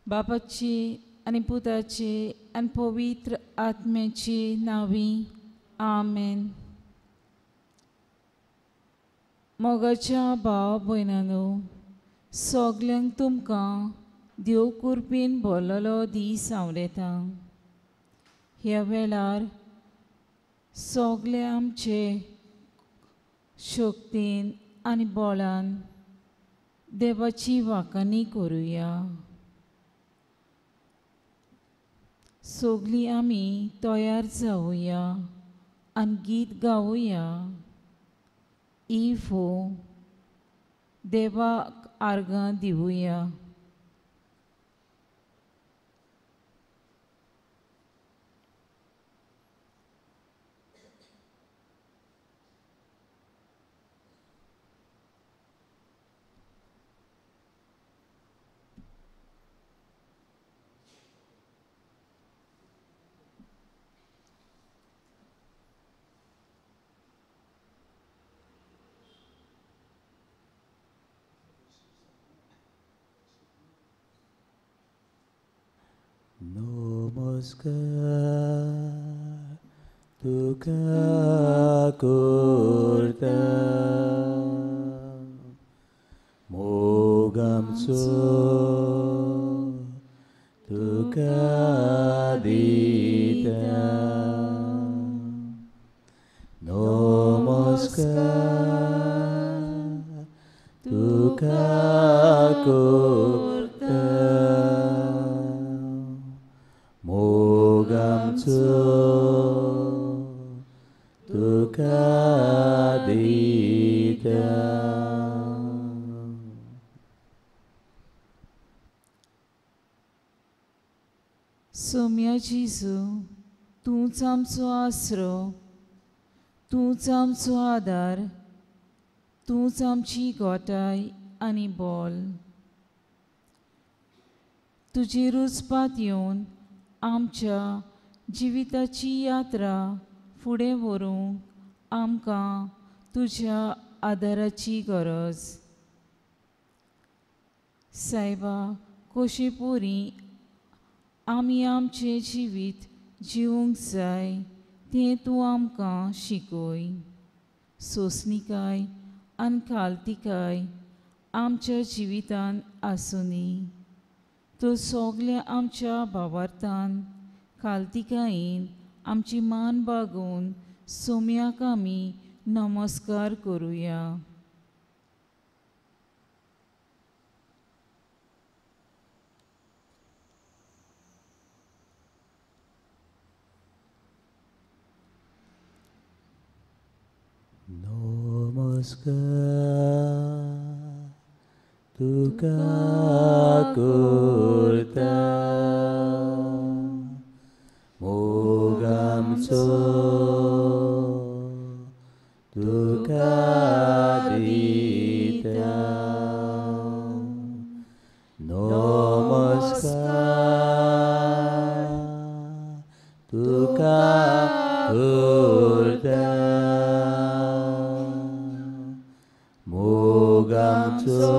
बापाची आनी पुताची आनी पवित्र आत्म्याची नांवी आमेन. मोगाच्या भाव भयणांनो, सगल्यांक तुमकां देव कृपेन भरलेलो दीस आवडटा. ह्या वेळार सगळे आमचे शक्तीन आनी बळान देवाची वाखाणी करुया. सगळीं आमी तयार जावया आनी गीत गावया. इफो देवाक आर्गां दिवया. नमस्कार तुका करता मोग आमचो तुका दिता. नमस्कार तुका करता मोग आमचो तुका दिता. सोम्या जेजू, तूंच आमचो आसरो, तूंच आमचो आदार, तूंच आमची गोटाय आनी बोल. तुजी रुजपात येवन आमच्या जिविताची यात्रा फुडें व्हरूंक आमकां तुज्या आदाराची गरज. सायबा, कशे पोरी आमी आमचें जिवीत जिवूंक जाय तें तूं आमकां शिकय. सोंसणीकाय आनी खालतिकाय आमच्या जिवितान आसुनी. तर सगळ्या आमच्या भावार्थान खालतिकायेन आमची मान बागोवन सोम्याक आमी नमस्कार करुया. नमस्कार तुका करता मोग आमचो तुका दिता. नमस्कार तुका करता मोग आमचो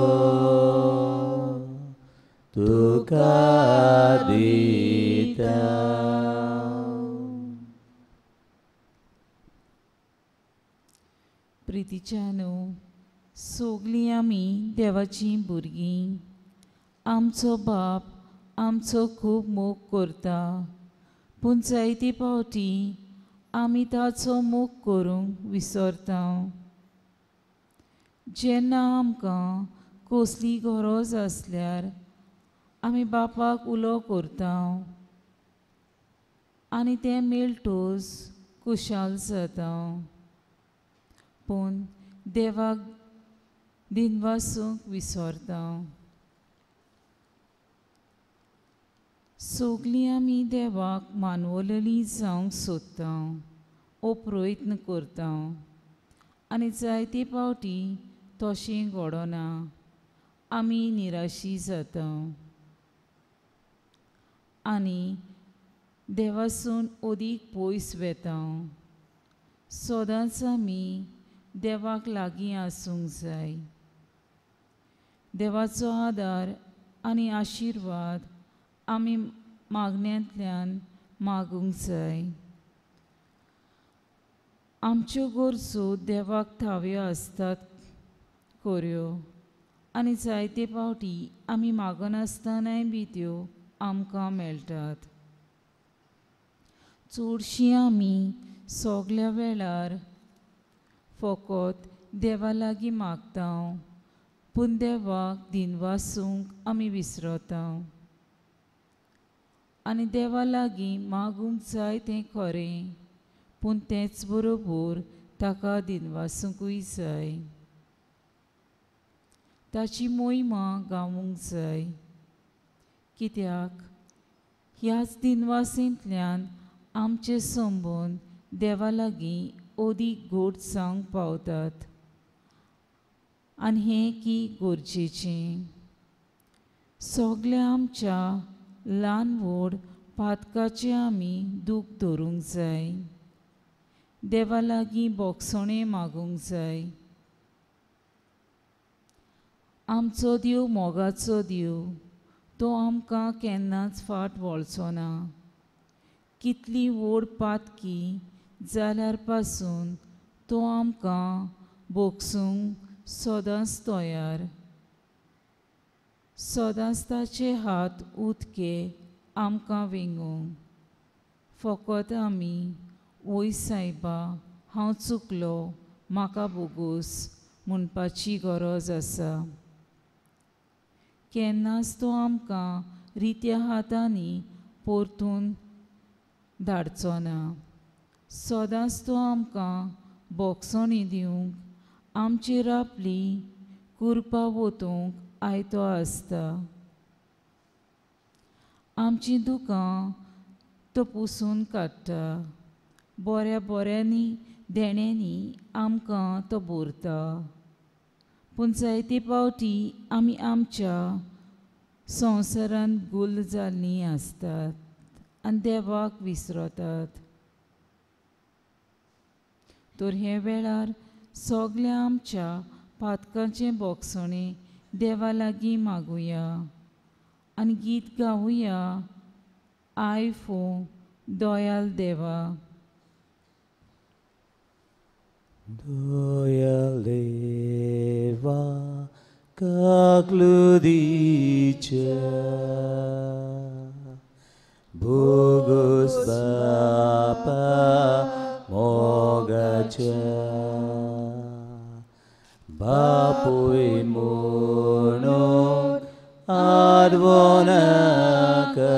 तुका दिता. प्रितीच्यानो, सगळीं आमी देवाचीं भुरगीं. आमचो बाप आमचो खूब मोग करता, पूण जायते फावटी आमी ताचो मोग करूंक विसरता. जेन्ना आमकां कसली गरज आसल्यार आमी बापाक उलो करता आनी तें मेळटोच खुशाल जाता. पूण देवाक दिनवासूंक विसरता. सगळीं आमी देवाक मानवलेली जावंक सोदता ओ प्रयत्न करता आनी जायते फावटी तशें घडना. आमी निराशी जाता आनी देवासून अदीक पयस वेता. सदांच आमी देवाक लागीं आसूंक जाय. देवाचो आदार आनी आशिर्वाद आमी मागण्यांतल्यान मागूंक जाय. आमच्यो गरजो देवाक थाव्यो आसतात खऱ्यो आनी जायते फावटी आमी मागनासतनाय बी त्यो आमकां मेळटात. चडशीं आमी सगल्या वेळार फकत देवा लागीं मागता पूण देवाक दिनवासूंक आमी विसरता. आनी देवा लागीं मागूंक जाय तें खरें पूण तेंच बरोबर ताका दिनवासूंकूय जाय. ताची मोहिमा गावूंक जाय कित्याक ह्याच दिनवासेंतल्यान आमचे संबंद देवा लागीं अदीक गोड जावंक पावतात आनी हें की गरजेचें. सगल्या आमच्या ल्हान व्हड पातकाचें आमी दूख धरूंक जाय. देवा लागीं बोगसणें मागूंक जाय. आमचो देव मोगाचो देव, तो आमकां केन्नाच फाट वळचो ना. कितली व्हड पातकी जाल्यार पासून तो आमकां बोगसूंक सदांच तयार. सदांच ताचे हात उदके आमकां वेंगूंक. फकत आमी वय सायबा हांव चुकलो म्हाका बोगोस म्हणपाची गरज आसा. केन्नाच तो आमकां रित्या हातांनी परतून धाडचो ना. सदांच तो आमकां बोगसणी दिवंक आमचेर आपली कृपा वतूंक आयतो आसता. आमचीं दुकां तो पुसून काडटा. बऱ्या बऱ्यांनी देण्यांनी आमकां तो भरता. पूण जायते फावटी आमी आमच्या संवसारांत गुल्ल जाल्लीं आसतात आनी देवाक विसरतात. तर हे वेळार सगल्या आमच्या पातकाचें बोगसणें देवा लागीं मागुया आनी गीत गावुया I फो दयाल देवा. दयाल देवा काकलुदीच्या भोगोस बापा मोगाच्या बापूय म्हणून आडवो नाका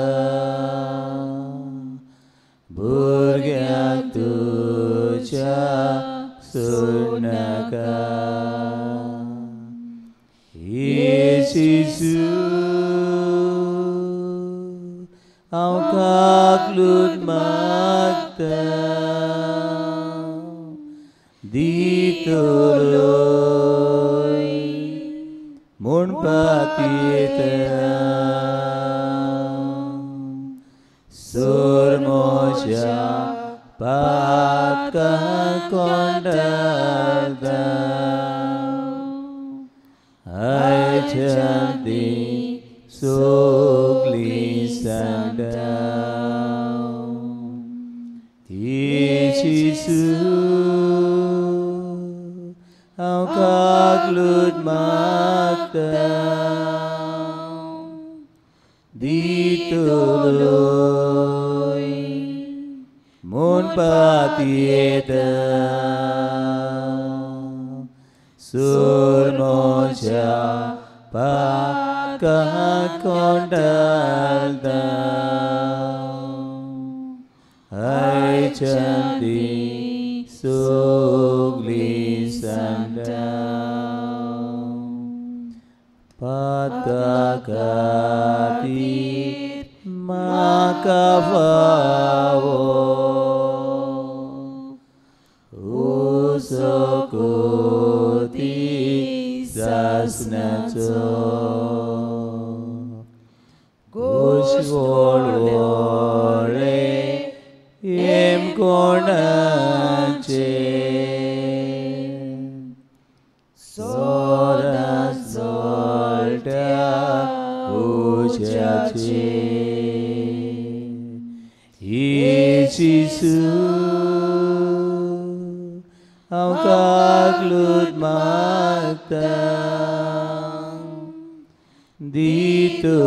भुरग्यांक तुज्या सोडनाका. येसू हांव काकलूट मागता दितलोय म्हूण पातयेता. सोर म्हज्या पातकां कोंडाळटा आयच्यान ती सगळीं सांडा. येसू हांव काकलूट मागता दितलोय म्हूण पातयेता. सोर म्हज्या पातकां कोंडाळटा आयच्यान ती सगळीं सांडा. पातकां खातीर म्हाका फावो उसकोती सासणाचो गोशवळवळे हेम कोणाचे सदां जळटा उज्याचे. हांव काकलूत मागता दितलोय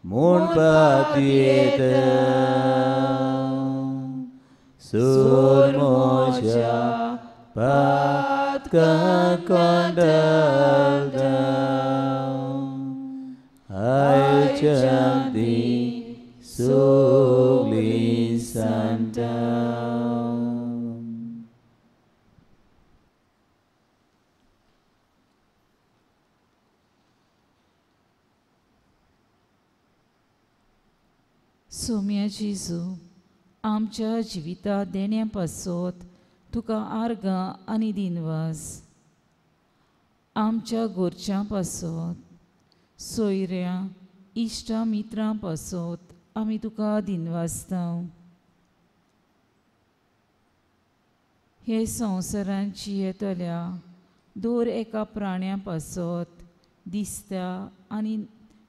म्हूण पातयेता सोर म्हज्या पातकां कोंडलता आयच्यान ती सगळीं सांडटा. सोम्या जेजू, आमच्या जिविता देण्या पासत तुका आर्गां आनी दिनवास. आमच्या गोरच्यां पासत, सोयऱ्यां, इश्टां मित्रां पासत आमी तुका दिनवासता. हे संवसारांत जियेतल्या दर एका प्राण्या पासत, दिसत्या आनी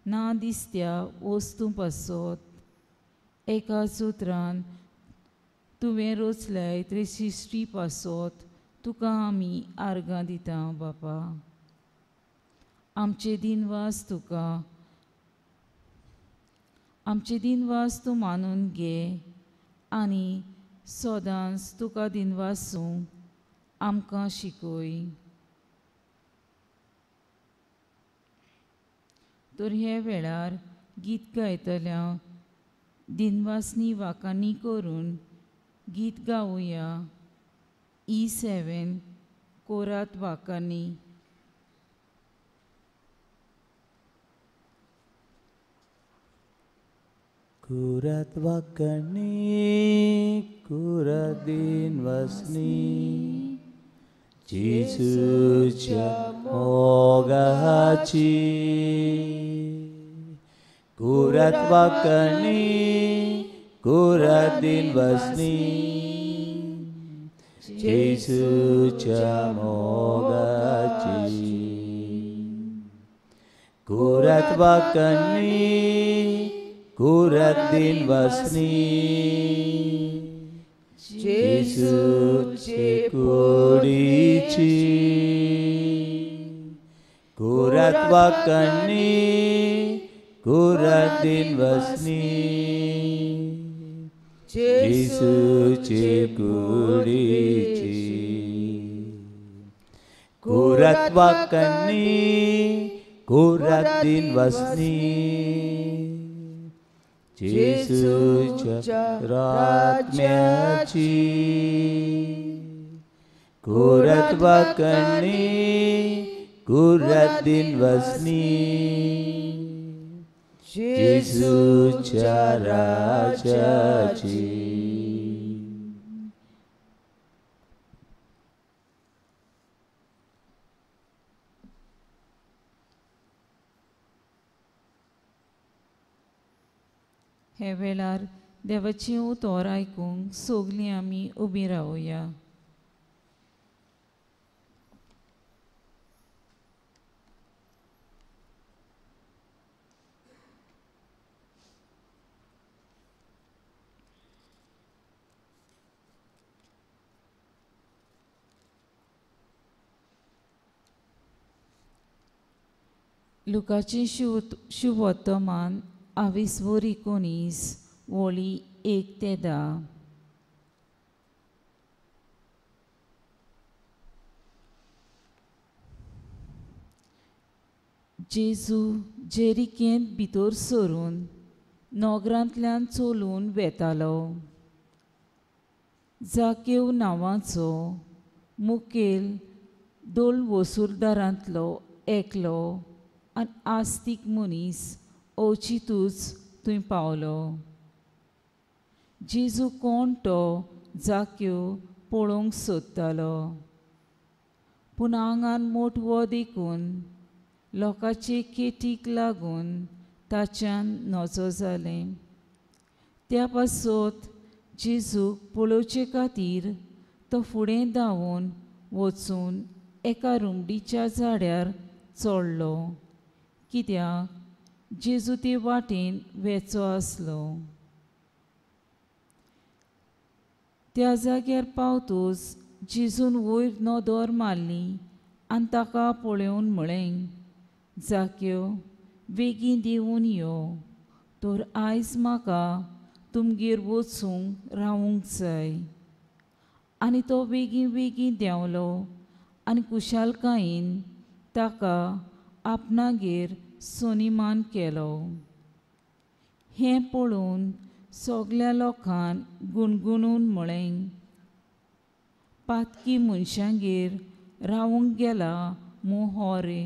ना दिसत्या वस्तूं पासत एका सुत्रान तुवें रचल्याय ते सृश्टी पासत तुका आमी आर्गां दिता बापा. आमचे दिनवास तुका, आमचे दिनवास तूं मानून घे आनी सदांच तुका दिनवासूंक आमकां शिकय. तर हे वेळार गीत गायतल्या दिनवासनी वाकांनी करून गीत गावया. E7 कोरात वाकांनी. कुरात वाकांनी कुरात दिनवासनी जेजूच्या मोगाची. कुरात वाकांनी कुरात दिनवासनी जेजूच्या मोगाची. कुरात वाकांनी कुरात दिनवासनी जेजूचे कुडीची. कुरात वाकांनी कुरात दिनवासनी जेजूचे कुडीची. कुरात वाकांनी कुरात दिनवासनी जेजूच्या रात्म्याची. कुरात वाकांनी कुरात दिनवासनी जेजूच्या राजाची. हे वेळार देवाचें उतर आयकूंक सगळीं आमी उबीं रावया. लुकाचें शुभवर्तमान आविसवोर 19 वळी 1 ते 10. जेजू जेरिकेंत भितर सरून नगरांतल्यान चलून वेतालो. जाकेव नांवाचो मुखेल दोल वसूलदारांतलो एकलो आनी आस्तीक मनीस अवचितूच थंय पावलो. जेजू कोण तो जाक्यो पळोवंक सोदतालो, पूण आंगान मोटवो देखून लोकांचे केटीक लागून ताच्यान नजो जालें. त्या पासत जेजूक पळोवचे खातीर तो फुडें धांवून वचून एका रुमडीच्या झाडार चडलो, कित्याक जेजू ते वाटेन वेचो आसलो. त्या जाग्यार पावतूच जेजून वयर नदर मारली आनी ताका पळोवन म्हळें, जाक्यो बेगीन देंवून यो, तर आयज म्हाका तुमगेर वचूंक रावूंक जाय. आनी तो बेगीन बेगीन देंवलो आनी कुशालकायेन ताका आपणागेर सोनिमान केलो. हें पळोवन सगल्या लोकान गुणगुणून म्हळें, पातकी मनशांगेर रावूंक गेला मू हो रे.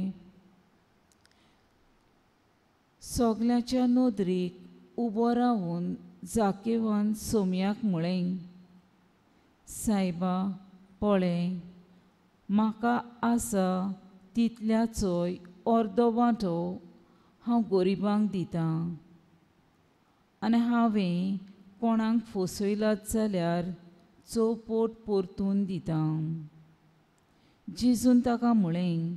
सगल्यांच्या नदरेक उबो रावून जाकेवान सोम्याक म्हळें, सायबा पळय, म्हाका आसा तितल्याचोय अर्दो वांटो हांव गरिबांक दितां आनी हांवें कोणाक फसयलात जाल्यार चौपोट परतून दितां. जेजून ताका म्हळें,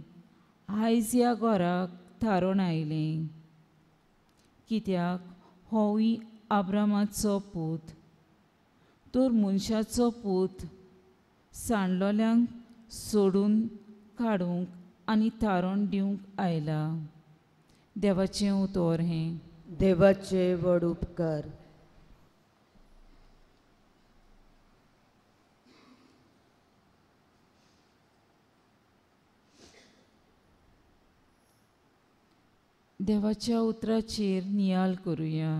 आयज ह्या घराक थारण आयलें, कित्याक होवूय आब्रामाचो पूत. तर मनशाचो पूत सांडलोल्यांक सोडून काडूंक आनी थारण दिवंक आयला. देवाचें उतर हें. देवाचे व्हड उपकार. देवाच्या उतराचेर नियाळ करुया.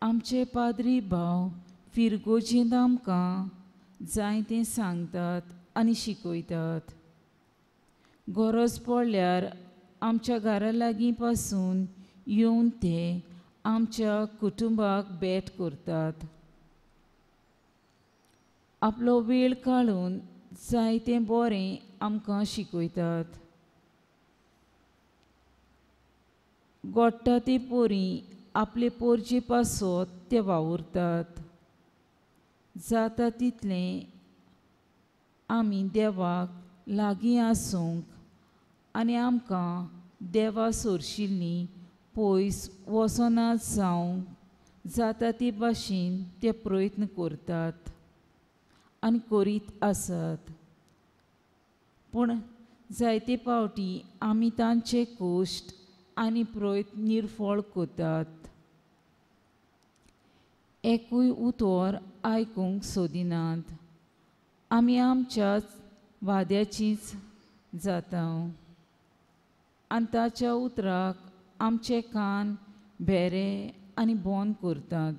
आमचे पाद्री भाव फिरगोजेंत आमकां जायतें सांगतात आनी शिकयतात. गरज पडल्यार आमच्या घरा लागीं पासून येवन ते आमच्या कुटुंबाक भेट करतात. आपलो वेळ काडून जायतें बरें आमकां शिकयतात. गोडटा ती पोरी आपले पोरजे पासत ते वावुरतात. जाता तितलें आमी देवाक लागीं आसूंक आनी आमकां देवा सोरशिल्लीं पयस वचना जावंक जाता ते भाशेन ते प्रयत्न करतात आनी करीत आसात. पूण जायते फावटी आमी तांचे कश्ट आनी प्रयत्न निर्फळ करतात. एकूय उतर आयकूंक सोदिनात. आमी आमच्याच वाद्याचीच जाता आनी ताच्या उतराक आमचे कान भेरे आनी बंद करतात.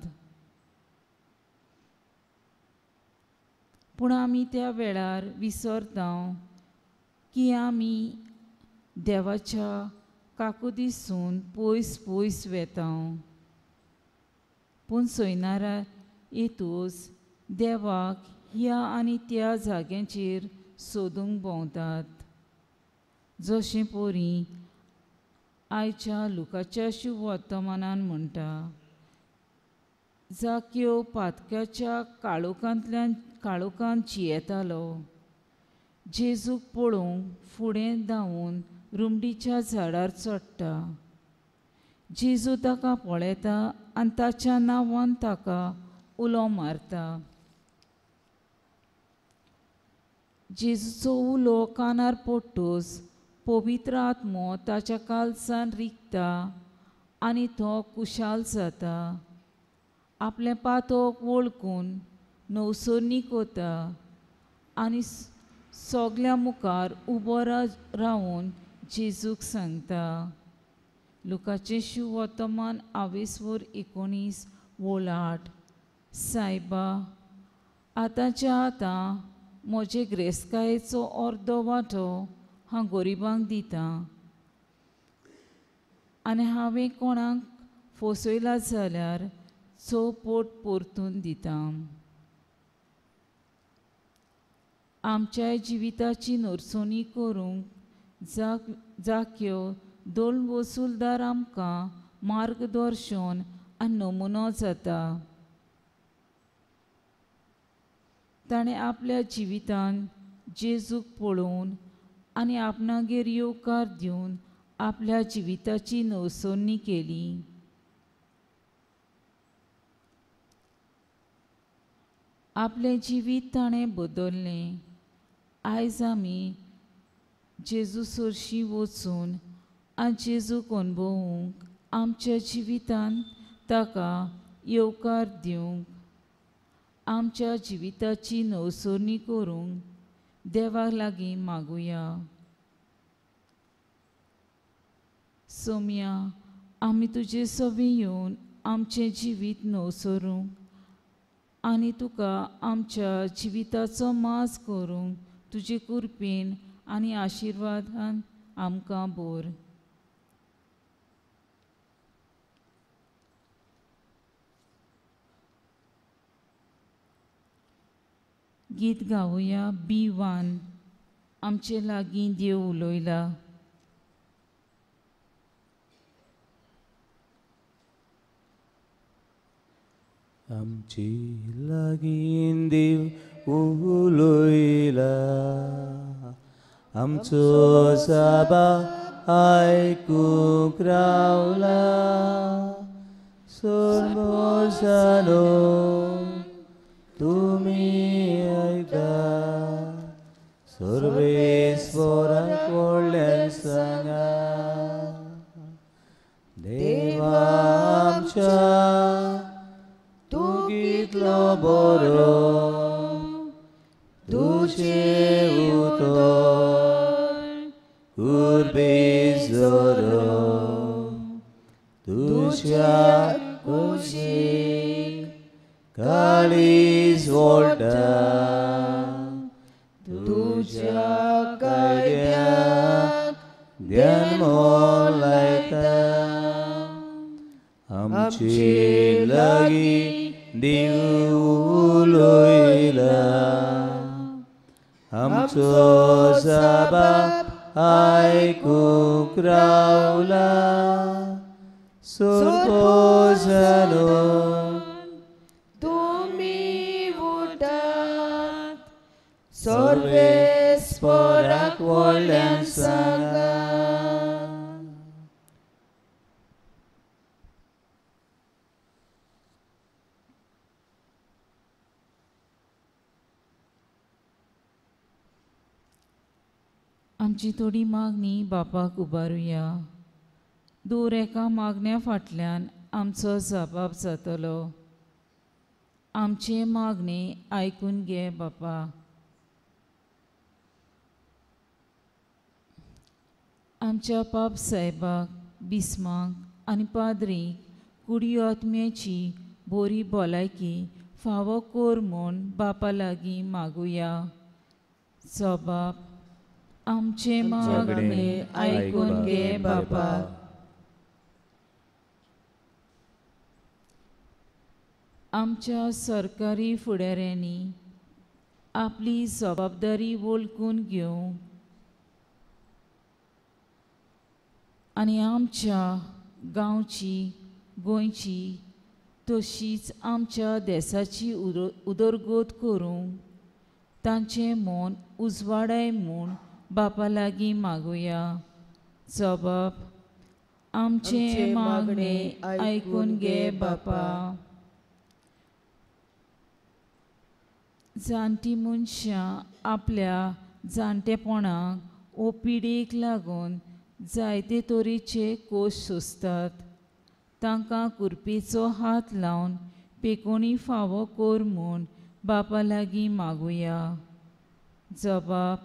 पूण आमी त्या वेळार विसरता की आमी देवाच्या काकुदिसून पयस पयस वेता. पूण सोयनारा येतूच देवाक ह्या आनी त्या जाग्यांचेर सोदूंक भोंवतात. जशें पोरी आयच्या लुकाच्या शुभवर्तमानान म्हणटा, जाक्यो पातक्याच्या काळोखांतल्यान काळोखांत जियेतालो. जेजूक पळोवंक फुडें धांवून रुमडीच्या झाडार चडटा. जेजू ताका पळयता आनी ताच्या नांवान ताका उलो मारता. जेजूचो उलो कानार पडटूच पवित्र आत्मो ताच्या कालसान रिगता आनी तो कुशाल जाता. आपलें पातक वळखून नवसरणी कोता आनी सगल्या मुखार उबो रावून जेजूक सांगता. लुकाचें शुवर्तमान आवेसवर 19 वोल 8. सायबा, आतांच्या आतां म्हजे ग्रेस्कायेचो अर्दो वांटो हांव गरिबांक दितां आनी हांवें कोणाक फसयला जाल्यार चौपोट परतून दितां. आमच्या जिविताची नरसोणी करूंक जाक्यो दोन वसुलदार आमकां मार्गदर्शन आनी नमुनो जाता. ताणें आपल्या जिवितान जेजूक पळोवन आनी आपणागेर येवकार दिवन आपल्या जिविताची नवसरणी केली. आपलें जिवीत ताणें बदल्लें. आयज आमी जेजू सरशीं वचून आनी जेजूक अणभवूंक आमच्या जिवितांत ताका येवकार दिवंक, आमच्या जिविताची नवसरणी करूंक देवा लागीं मागुया. सोम्या, आमी तुजे सवी येवन आमचें जिवीत नवसरूंक आनी तुका आमच्या जिविताचो माज करूंक तुजे कृपेन आनी आशिर्वादान आमकां बोर. गीत गावया B1, आमचे लागीं देव उलयला. आमचे लागीं देव उलयला, आमचो साबा आयकूंक रावला. सोरमोसानो तुमी आयका, सर्वेस्वराक व्हडल्यान सांगा. देवा आमच्या तूं कितलो बरो, तुजें उतर कुर्बेजरो, तुज्या कुशीक काळीज वोडटा, तुज्या कायद्याक ध्यान मोलायता. आमचे लागीं देव उलयला, आमचो साबा आयकूंक रावला. सोरपोजालो तुमी उठात, सर्वेस्पराक व्हडल्यान सांगा. आमची थोडी मागणी बापाक उबारुया. दर एका मागण्या फाटल्यान आमचो जबाब जातलो. आमचे मागणे आयकून घे बापा. आमच्या पाप साहेबाक, बिस्माक आनी पाद्रीक कुडी आत्म्याची बरी भलायकी फावो कर म्हूण बापा लागीं मागुया. जबाब आमचे मागणे आयकून घे बापा. आमच्या सरकारी फुडाऱ्यांनी आपली जबाबदारी वळखून घेवंक आनी आमच्या गांवची, गोंयची तशीच आमच्या देसाची उदरगत करूंक तांचें मन उजवाडाय म्हूण बापा लागीं मागुया. जबाब आमचें मागणे आयकून घे बापा. जाणटी मनशां आपल्या जाणटेपणाक वो पिडेक लागून जायते तरेचे कोश सोंसतात. तांकां कुरपेचो हात लावन पेकोणी फावो कर म्हूण बापा लागीं मागुया. जबाब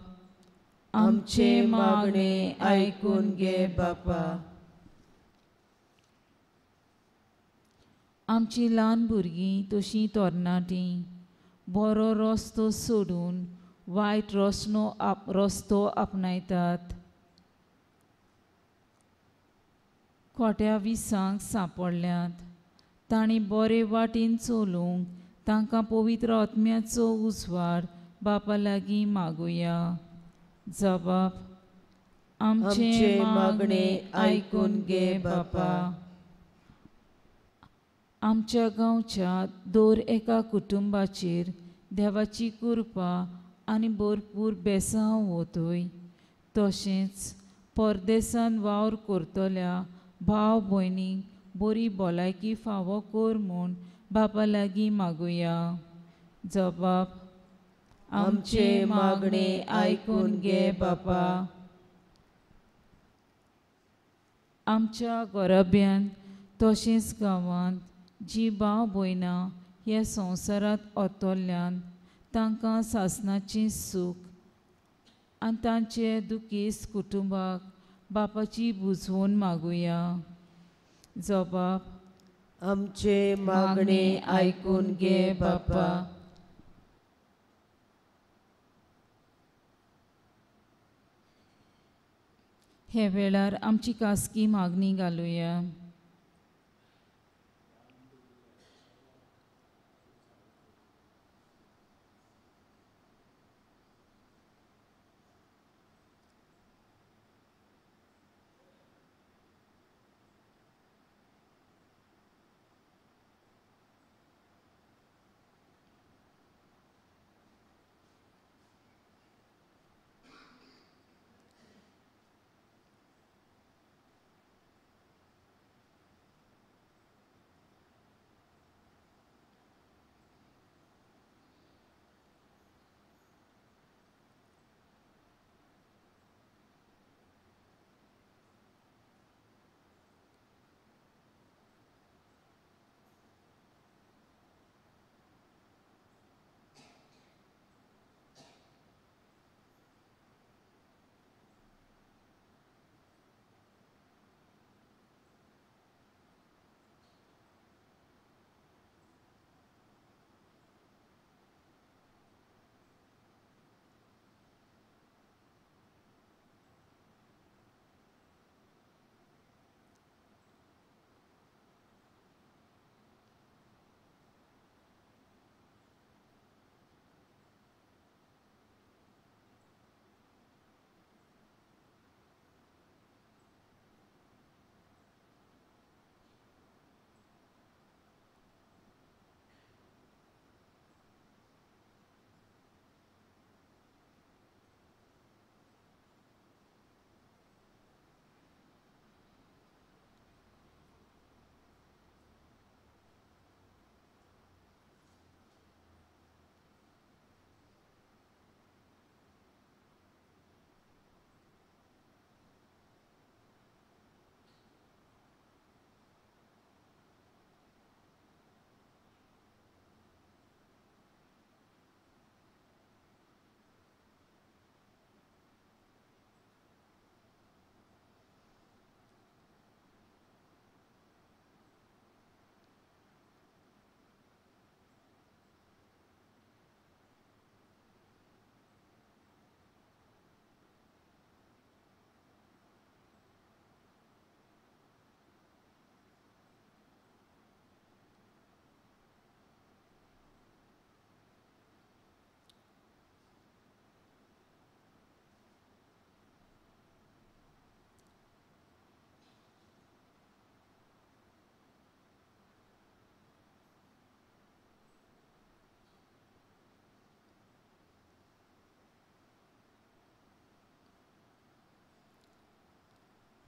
आमचे मागणे आयकून घे बापा. आमची ल्हान भुरगीं तशीं तरणाटीं बरो रस्तो सोडून वायट रस्तो आपणायतात. खोट्या विसांक सांपडल्यात. तांणी बरे वाटेन चलूंक तांकां पवित्र आत्म्याचो उजवाड बापा लागीं मागुया. जबाब आमचे मागणे आयकून घे बापा. आमच्या गांवच्या दर एका कुटुंबाचेर देवाची कृपा आनी भरपूर बेसांव वतूय. तशेंच परदेसान वावर करतल्या भाव भयणींक बरी भलायकी फावो कर म्हूण बापा लागीं मागुया. जबाब आमचे मागणे आयकून घे बापा। आमच्या घराब्यांत तशेंच गांवांत जी भाव भयणां ह्या संवसारांत ओतोल्ल्यान तांकां सासणाचें सूख आनी तांचे दुखेस्त कुटुंबाक बापाची बुजवण मागुया। जबाब आमचे मागणे आयकून घे बापा। हे वेळार आमची खासगी मागणी घालुया।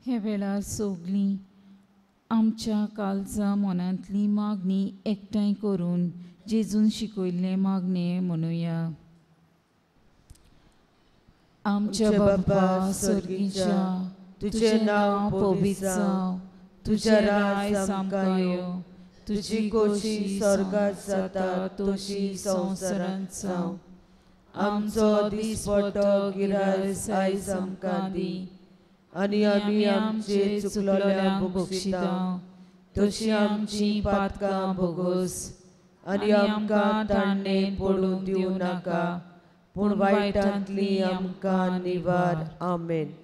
हे वेळार सगळीं आमच्या काळजा मनांतली मागणी एकठांय करून जेजून शिकयल्लें मागणें म्हणुया। आमच्या बापा स्वर्गीच्या, तुजें नांव पवित्र जावं, तुजें राज आमकां येवं, तुजी खोशी स्वर्गांत जाता तशी संवसारांत जावं। आमचो दिसपट्टो गिरास आयज आमकां दी आनी आमी आमचे चुकलोल्यांक बक्षिता तशी आमची पातकां भोगोस आनी आमकां ताणें पडूंक दिवं नाका, पूण वायटांतली आमकां निवार। आमेन।